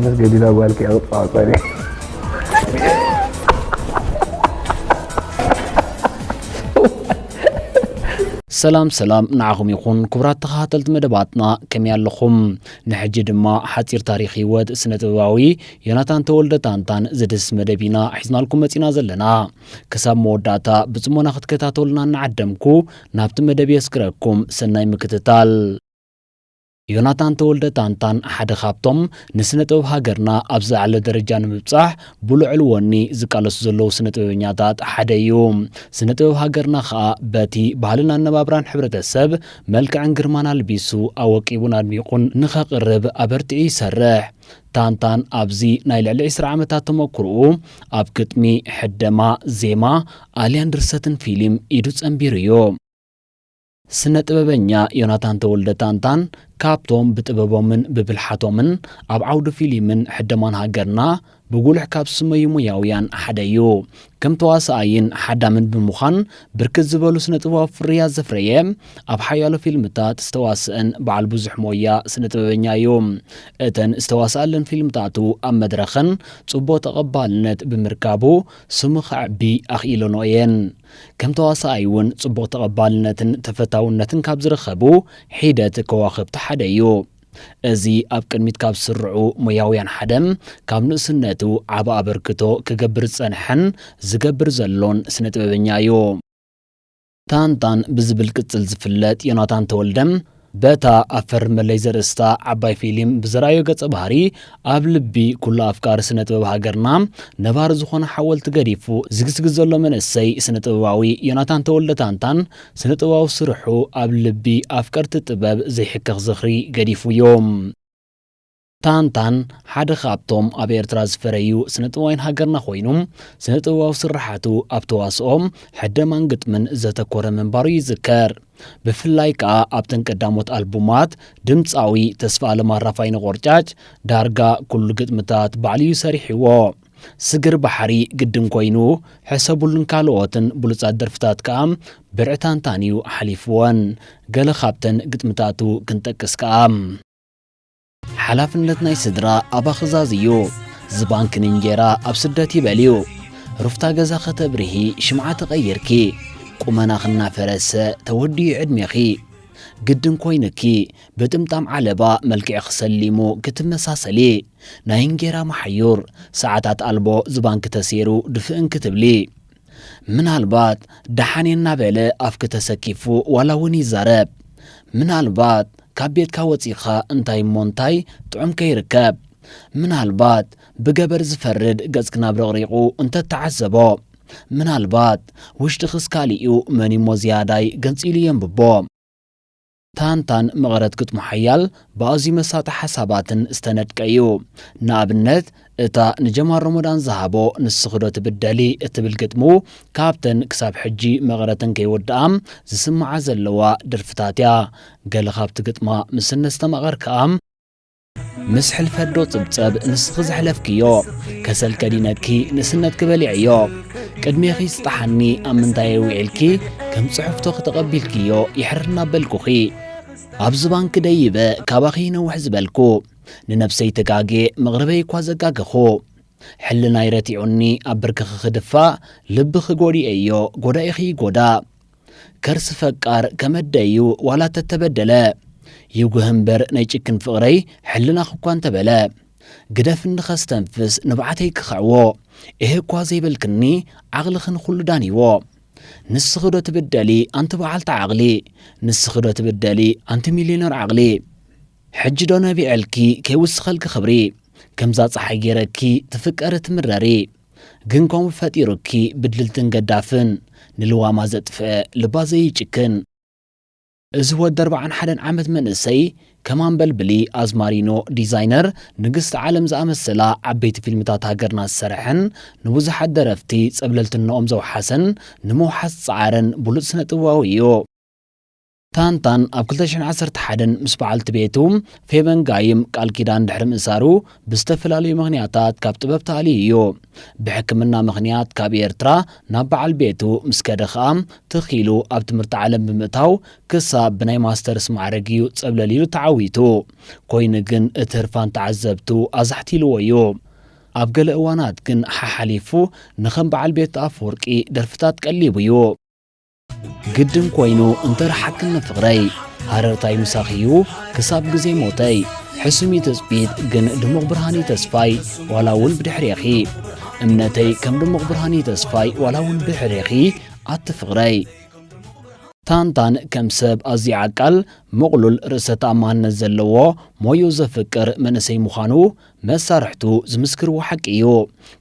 ምስ ገዲዳ ጓልኪ ኣብ ጻጸሪ። ሰላም ሰላም ንዓኹም ይኹን ክቡራት ተኸታተልቲ መደባትና፣ ከመይ ኣለኹም? ንሕጂ ድማ ሓጺር ታሪኽ ህይወት ስነ ጥበባዊ ዮናታን ተወልደ ታንታን ዝድህስስ መደብ ኢና ሒዝናልኩም መጺና ዘለና። ክሳብ መወዳእታ ብጽሞና ክትከታተሉና እናዓደምኩ ናብቲ መደብ የስግረኩም። ሰናይ ምክትታል። ዮናታን ተወልደ ታንታን ሓደ ካብቶም ንስነ ጥበብ ሃገርና ኣብ ዝለዓለ ደረጃ ንምብጻሕ ብልዑል ወኒ ዝቃለሱ ዘለዉ ስነ ጥበበኛታት ሓደ እዩ። ስነ ጥበብ ሃገርና ኸኣ በቲ ባህልን ኣነባብራን ሕብረተሰብ መልክዕን ግርማን ኣልቢሱ ኣወቂቡን ኣድሚቑን ንኸቕርብ ኣበርቲዑ ይሰርሕ። ታንታን ኣብዚ ናይ ልዕሊ ዕስራ ዓመታት ተመኩርኡ ኣብ ግጥሚ፣ ሕደማ፣ ዜማ፣ ኣልያን ድርሰትን ፊልም ኢዱ ጸንቢሩ እዩ። ስነ ጥበበኛ ዮናታን ተወልደ ታንታን ካብቶም ብጥበቦምን ብብልሓቶምን ኣብ ዓውዲ ፊልምን ሕደማን ሃገርና ብጉልሕ ካብ ዝስመዩ ሞያውያን ሓደ እዩ። ከም ተዋሳኣይን ሓዳምን ብምዃን ብርክት ዝበሉ ስነ ጥበባዊ ፍርያት ዘፍረየ፣ ኣብ ሓያሎ ፊልምታት ዝተዋስአን በዓል ብዙሕ ሞያ ስነ ጥበበኛ እዩ። እተን ዝተዋስኣለን ፊልምታቱ ኣብ መድረኽን ጽቡቕ ተቐባልነት ብምርካቡ ስሙ ከዕቢ ኣኽኢለኖ እየን። ከም ተዋሳኣይ እውን ጽቡቕ ተቐባልነትን ተፈታውነትን ካብ ዝረኸቡ ሒደት ከዋኽብቲ ሓደ እዩ። እዚ ኣብ ቅድሚት ካብ ዝስርዑ ሞያውያን ሓደ፣ ካብ ንእስነቱ ዓቢ ኣበርክቶ ክገብር ዝጸንሐን ዝገብር ዘሎን ስነ ጥበበኛ እዩ። ታንታን ብዝብል ቅጽል ዝፍለጥ ዮናታን ተወልደ፣ በታ ኣብ ፈርመለይ ዘርእስታ ዓባይ ፊልም ብዘርኣዮ ገጸ ባህሪ ኣብ ልቢ ኩሉ ኣፍቃሪ ስነ ጥበብ ሃገርና ነባሪ ዝኾነ ሓወልቲ ገዲፉ ዝግስግስ ዘሎ መንእሰይ ስነ ጥበባዊ ዮናታን ተወልደ ታንታን፣ ስነ ጥበባዊ ስርሑ ኣብ ልቢ ኣፍቀርቲ ጥበብ ዘይሕከኽ ዝኽሪ ገዲፉ እዩ። ታንታን ሓደ ካብቶም ኣብ ኤርትራ ዝፈረዩ ስነ ጥበባውያን ሃገርና ኮይኑ፣ ስነ ጥበባዊ ስርሓቱ ኣብ ተዋስኦ፣ ሕደማን ግጥምን ዘተኮረ ምንባሩ ይዝከር። ብፍላይ ከኣ ኣብተን ቀዳሞት ኣልቡማት ድምጻዊ ተስፋኣለም ኣራፋይነ ቆርጫጭ ዳርጋ ኩሉ ግጥምታት ባዕሉ እዩ ሰሪሕዎ። ስግር ባሕሪ ግድን ኮይኑ፣ ሕሰቡሉን ካልኦትን ብሉጻት ደርፍታት ከኣ ብርዒ ታንታን እዩ ሓሊፍወን። ገለ ካብተን ግጥምታቱ ክንጠቅስ ከኣ። ሓላፍነት ናይ ስድራ ኣባኽዛዝ እዩ። ዝባንክን እንጀራ ኣብ ስደት ይበል እዩ። ሩፍታ ገዛ ከተብርሂ ሽምዓ ተቐይርኪ። ቁመናኺ እናፈረሰ ተወዲኡ ዕድሜኺ። ግድን ኮይኑኪ ብጥምጣም ዓለባ መልክዕኺ ሰሊሙ ክትመሳሰሊ። ናይ እንጌራ መሓዩር ሰዓታት ኣልቦ ዝባንኪ ተሴሩ ድፍእን ክትብሊ። ምናልባት ደሓን እናበለ ኣፍኪ ተሰኪፉ ዋላ እውን ይዛረብ። ምናልባት ካብ ቤትካ ወጺኻ እንታይ እሞ እንታይ ጥዑም ከይርከብ። ምናልባት ብገበር ዝፈርድ ገጽኪ ናብ ረቕሪቑ እንተተዓዘቦ። ምናልባት ውሽጥኽስ ካሊኡ መን እሞ ዝያዳይ ገንጺሉ የንብቦ። ታንታን መቐረት ግጥሙ ሓያል ብኣዝዩ መሳጢ ሓሳባትን ዝተነድቀ እዩ። ንኣብነት፣ እታ ንጀማል ሮሞዳን ዝሃቦ ንስኺ ዶ ትብደሊ እትብል ግጥሙ ካብተን ክሳብ ሕጂ መቐረተን ከይወድኣ ዝስምዓ ዘለዋ ደርፍታት እያ። ገለ ካብቲ ግጥማ ምስ እነስተማቐር ከኣ፣ ምስ ሕልፈት ዶ ጽብጸብ ንስኺ ዘሕለፍክዮ፣ ከሰል ከዲነኪ ንእስነትኪ በሊዐዮ። ቅድሜኺ ስጥሓኒ ኣብ ምንታይ ውዒልኪ፣ ከም ጽሕፍቶኺ ተቐቢልክዮ ይሕርና በልኩኺ። ኣብ ዝባንኪ ደይበ ካባኺ ነውሕ ዝበልኩ፣ ንነብሰይ ተጋግየ መቕረበይ እኳ ዘጋገኹ። ሕልናይ ረቲዑኒ ኣብ ብርክኺ ክድፋእ፣ ልብኺ ጎዲኤዮ ጎዳኢኺ ይጎዳእ። ከርሲ ፈቃር ከመደዩ ዋላ ተተበደለ። ይጉህ እምበር ናይ ጭክን ፍቕረይ ሕልናኺ እኳ እንተበለ። ግደፍኒ ከስተንፍስ ንብዓተይ ክኽዕዎ። እህ እኳ ዘይበልክኒ ዓቕልኺ ንኹሉ ዳንይዎ። ንስኺ ዶ ትብደሊ ኣንቲ በዓልቲ ዓቕሊ? ንስኺ ዶ ትብደሊ ኣንቲ ሚልዮነር ዓቕሊ? ሕጂ ዶ ነቢዐልኪ ከይውስኸልኪ ክብሪ? ከምዛ ጸሓይ ገይረኪ ትፍቀሪ ትምረሪ። ግን ከምኡ ፈጢሩኪ ብድልትን ገዳፍን፣ ንልዋማ ዘጥፍአ ልባ ዘይጭክን። እዚ ወዲ ኣርብዓን ሓደን ዓመት መንእሰይ፣ ከማን በልብሊ፣ ኣዝማሪኖ፣ ዲዛይነር፣ ንግስቲ ዓለም ዝኣመሰላ ዓበይቲ ፊልምታት ሃገርና ዝሰርሐን ንብዙሓት ደረፍቲ ጸብለልትነኦም ዘውሓሰን ንምውሓስ ዝጸዓረን ብሉጽ ስነ ጥበባዊ እዩ። ታንታን ኣብ ክልተ ሽሕን ዓሰርተ ሓደን ምስ በዓልቲ ቤቱ ፌበን ጋይም ቃል ኪዳን ድሕሪ ምእሳሩ ብዝተፈላለዩ ምኽንያታት ካብ ጥበብ ተኣልዩ እዩ። ብሕክምና ምኽንያት ካብ ኤርትራ ናብ በዓል ቤቱ ምስ ከደ ኸኣ ትኺሉ ኣብ ትምህርቲ ዓለም ብምእታው ክሳብ ብናይ ማስተርስ ማዕረግ እዩ ጸብለል ኢሉ ተዓዊቱ። ኮይኑ ግን እቲ ህርፋን ተዓዘብቱ ኣዛሕቲልዎ እዩ። ኣብ ገለ እዋናት ግን ሓሓሊፉ ንኸም በዓል ቤቱ ኣፈወርቂ ደርፍታት ቀሊቡ እዩ። ግድን ኮይኑ እንተ ረሓቅኒ ፍቕረይ፣ ሃረርታይ ምሳኺ እዩ ክሳብ ግዜ ሞተይ። ሕሱም እዩ ትጽቢት ግን ድሙቕ ብርሃን እዩ ተስፋይ፣ ዋላ እውን ብድሕሬኺ። እምነተይ ከም ድሙቕ ብርሃን እዩ ተስፋይ፣ ዋላ እውን ብድሕሬኺ ኣቲ ፍቕረይ። ታንታን ከም ሰብ ኣዝዩ ዓቃል፣ ምቕሉል ርእሰ ተኣማንነት ዘለዎ፣ ሞዩ ዘፍቅር መንእሰይ ምዃኑ መሳርሕቱ ዝምስክርዎ ሓቂ እዩ።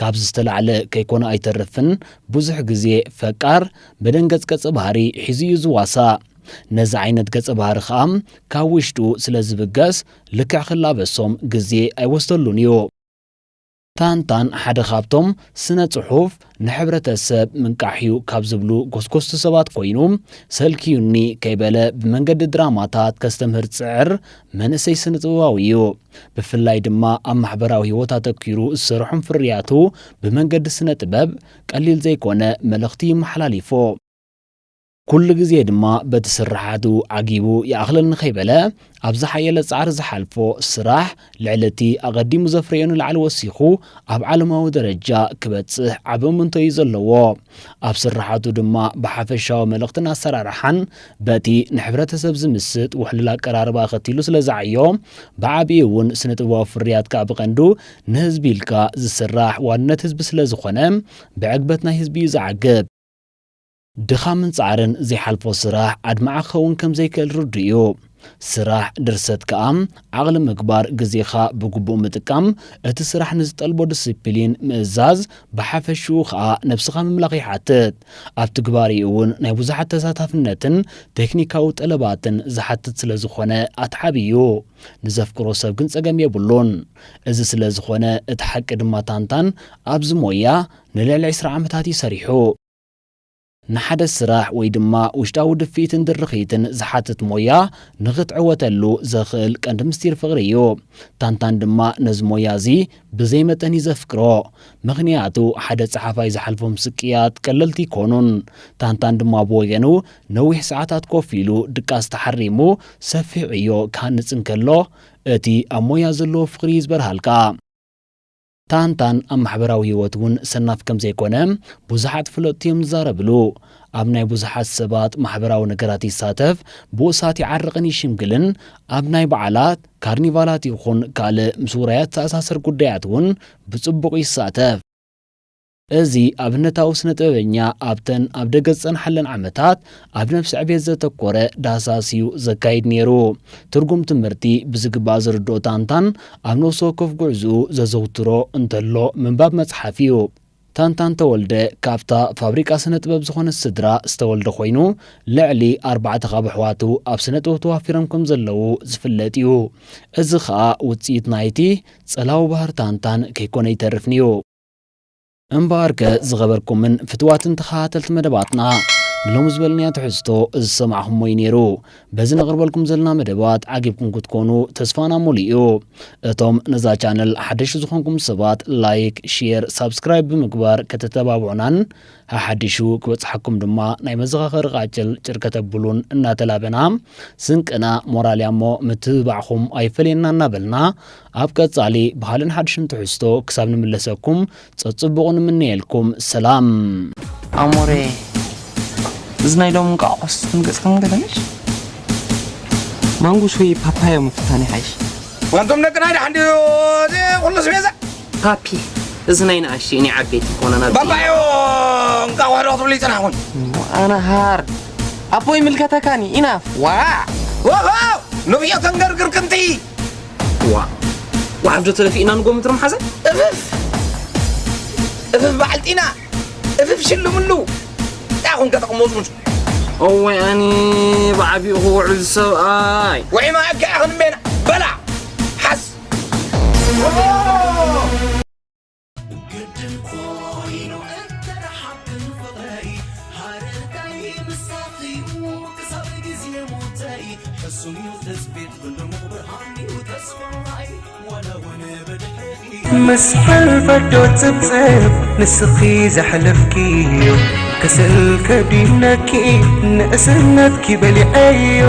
ካብዚ ዝተላዕለ ከይኮነ ኣይተርፍን፣ ብዙሕ ግዜ ፈቃር፣ መደንገጽ ገጸ ባህሪ ሒዙ እዩ ዝዋሳእ። ነዚ ዓይነት ገጸ ባህሪ ኸኣ ካብ ውሽጡ ስለ ዝብገስ፣ ልክዕ ክላበሶም ግዜ ኣይወስደሉን እዩ። ታንታን ሓደ ካብቶም ስነ ጽሑፍ ንሕብረተሰብ ምንቃሕ እዩ ካብ ዝብሉ ጎስጎስቲ ሰባት ኮይኑ፣ ሰልክዩኒ ከይበለ ብመንገዲ ድራማታት ከስተምህር ዝጽዕር መንእሰይ ስነ ጥበባዊ እዩ። ብፍላይ ድማ ኣብ ማሕበራዊ ህይወት ኣተኪሩ ዝሰርሖም ፍርያቱ ብመንገዲ ስነ ጥበብ ቀሊል ዘይኮነ መልእኽቲ ይመሓላሊፎ። ኩሉ ግዜ ድማ በቲ ስርሓቱ ዓጊቡ ይኣኽለኒ ከይበለ፣ ኣብ ዝሓየለ ጻዕሪ ዝሓልፎ ስራሕ፣ ልዕሊ እቲ ኣቐዲሙ ዘፍረዮ ንላዕሊ ወሲኹ ኣብ ዓለማዊ ደረጃ ክበጽሕ ዓቢ እምንቶ እዩ ዘለዎ። ኣብ ስርሓቱ ድማ ብሓፈሻዊ መልእኽትን ኣሰራርሓን በቲ ንሕብረተሰብ ዝምስጥ ውሕሉል ኣቀራርባ ኣኸቲሉ ስለ ዝዓዮ፣ ብዓቢኡ እውን ስነ-ጥበባዊ ፍርያት ከኣ ብቐንዱ ንህዝቢ ኢልካ ዝስራሕ ዋንነት ህዝቢ ስለ ዝኾነ፣ ብዕግበት ናይ ህዝቢ እዩ ዝዓግብ። ድኻምን ጻዕርን ዘይሓልፎ ስራሕ ኣድማዒ ክኸውን ከም ዘይክእል ርዱእ እዩ። ስራሕ ድርሰት ከኣ ዓቕሊ ምግባር፣ ግዜኻ ብግቡእ ምጥቃም፣ እቲ ስራሕ ንዝጠልቦ ዲስፕሊን ምእዛዝ፣ ብሓፈሽኡ ከኣ ነብስኻ ምምላኽ ይሓትት። ኣብ ትግባሬኡ እውን ናይ ብዙሓት ተሳታፍነትን ቴክኒካዊ ጠለባትን ዝሓትት ስለ ዝኾነ ኣትሓቢ እዩ። ንዘፍቅሮ ሰብ ግን ጸገም የብሉን። እዚ ስለ ዝኾነ እቲ ሓቂ ድማ ታንታን ኣብዚ ሞያ ንልዕሊ ዕስራ ዓመታት እዩ ሰሪሑ። ንሓደ ስራሕ ወይ ድማ ውሽጣዊ ድፍኢትን ድርኺትን ዝሓትት ሞያ ንኽትዕወተሉ ዘኽእል ቀንዲ ምስጢር ፍቕሪ እዩ። ታንታን ድማ ነዚ ሞያ እዚ ብዘይ መጠን እዩ ዘፍቅሮ። ምኽንያቱ ሓደ ጸሓፋይ ዝሓልፎም ስቅያት ቀለልቲ ኣይኮኑን። ታንታን ድማ ብወገኑ ነዊሕ ሰዓታት ኮፍ ኢሉ ድቃስ ተሓሪሙ ሰፊሕ ዕዮ ክሃንጽ እንከሎ እቲ ኣብ ሞያ ዘለዎ ፍቕሪ እዩ ዝበርሃልካ። ታንታን ኣብ ማሕበራዊ ህይወት እውን ሰናፍ ከም ዘይኮነ ብዙሓት ፈለጥቲ እዮም ዝዛረብሉ። ኣብ ናይ ብዙሓት ሰባት ማሕበራዊ ነገራት ይሳተፍ፣ ብኡሳት ይዓርቕን ይሽምግልን፣ ኣብ ናይ በዓላት፣ ካርኒቫላት ይኹን ካልእ ምስ ውራያት ዝተኣሳሰር ጉዳያት እውን ብጽቡቕ ይሳተፍ። እዚ ኣብነታዊ ስነ ጥበበኛ ኣብተን ኣብ ደገ ዝጸንሓለን ዓመታት ኣብ ነፍሲ ዕቤት ዘተኮረ ዳህሳስ እዩ ዘካይድ ነይሩ። ትርጉም ትምህርቲ ብዝግባእ ዝርድኦ ታንታን ኣብ ነፍሲ ወከፍ ጉዕዝኡ ዘዘውትሮ እንተሎ ምንባብ መጽሓፍ እዩ። ታንታን ተወልደ ካብታ ፋብሪቃ ስነ ጥበብ ዝኾነት ስድራ ዝተወልደ ኮይኑ፣ ልዕሊ ኣርባዕተ ካብ ኣሕዋቱ ኣብ ስነ ጥበብ ተዋፊሮም ከም ዘለዉ ዝፍለጥ እዩ። እዚ ኸኣ ውጽኢት ናይቲ ጸላዊ ባህሪ ታንታን ከይኮነ ኣይተርፍን እዩ። እምበኣርከ ዝኸበርኩምን ፍትዋትን ተኸታተልቲ መደባትና፣ ንሎሚ ዝበልናዮ ትሕዝቶ ዝሰማዕኹሞ እዩ ነይሩ። በዚ ነቕርበልኩም ዘለና መደባት ዓጊብኩም ክትኮኑ ተስፋና ሙሉእ እዩ። እቶም ነዛ ቻነል ሓደሽቲ ዝኾንኩም ሰባት ላይክ፣ ሼር፣ ሳብስክራይብ ብምግባር ከተተባብዑናን ሓሓዲሹ ክበጽሓኩም ድማ ናይ መዘኻኸሪ ቃጭል ጭር ከተብሉን እናተላበና፣ ስንቅና ሞራል እያ እሞ ምትብባዕኹም ኣይፈለየና እናበልና፣ ኣብ ቀጻሊ ብኻልእን ሓድሽን ትሕዝቶ ክሳብ ንምለሰኩም ጸጽቡቑ ንምነየልኩም። ሰላም። ኣሞሬ፣ እዚ ናይ ሎሚ እንቋቑሖስ ንገጽካ እንገደመሽ? ማንጉስ ወይ ፓፓዮ ምፍታን ይሓይሽ። ዋንቶም ደቅና ድሓን ድዩ እዚ ኩሉ ስቤዛ? ፓፒ፣ እዚ ናይ ንኣሽቱ ናይ ዓበይቲ ይኮነና። ባባዮ፣ እንቋቑሖ ዶ ክትብሉ ይጽናሕኩም? ኣነ ሃርድ። ኣቦ ይምልከተካኒ፣ ኢናፍ። ዋ! ወሆ! ንብዮ ተንገርግር ክንቲ! ዋ! ዋሕዶ ተለፊእና ንጎምትር መሓዘ? እፍፍ! እፍፍ በዓል ጢና! እፍፍ ሽልምሉ! እንታይ ኹን ከተቕመጽሙስ? እወይ ኣኒ ብዓቢኡ ክውዕል ሰብኣይ። ውዒ ማእከ ኣኽን ቤና! በላ! ሓስ! ግድን ኮይኑ እንተረሓብን ፍቕረይ፣ ሃረርታይ ምሳኺ ክሳብ ግዜ ሞት ምስ ሕልፈት ዶ ጽብጽብ ንስኺ ዘሕለፍክዮ፣ ክስእል ከዲነኪ ንእስነትኪ በሊዐዮ።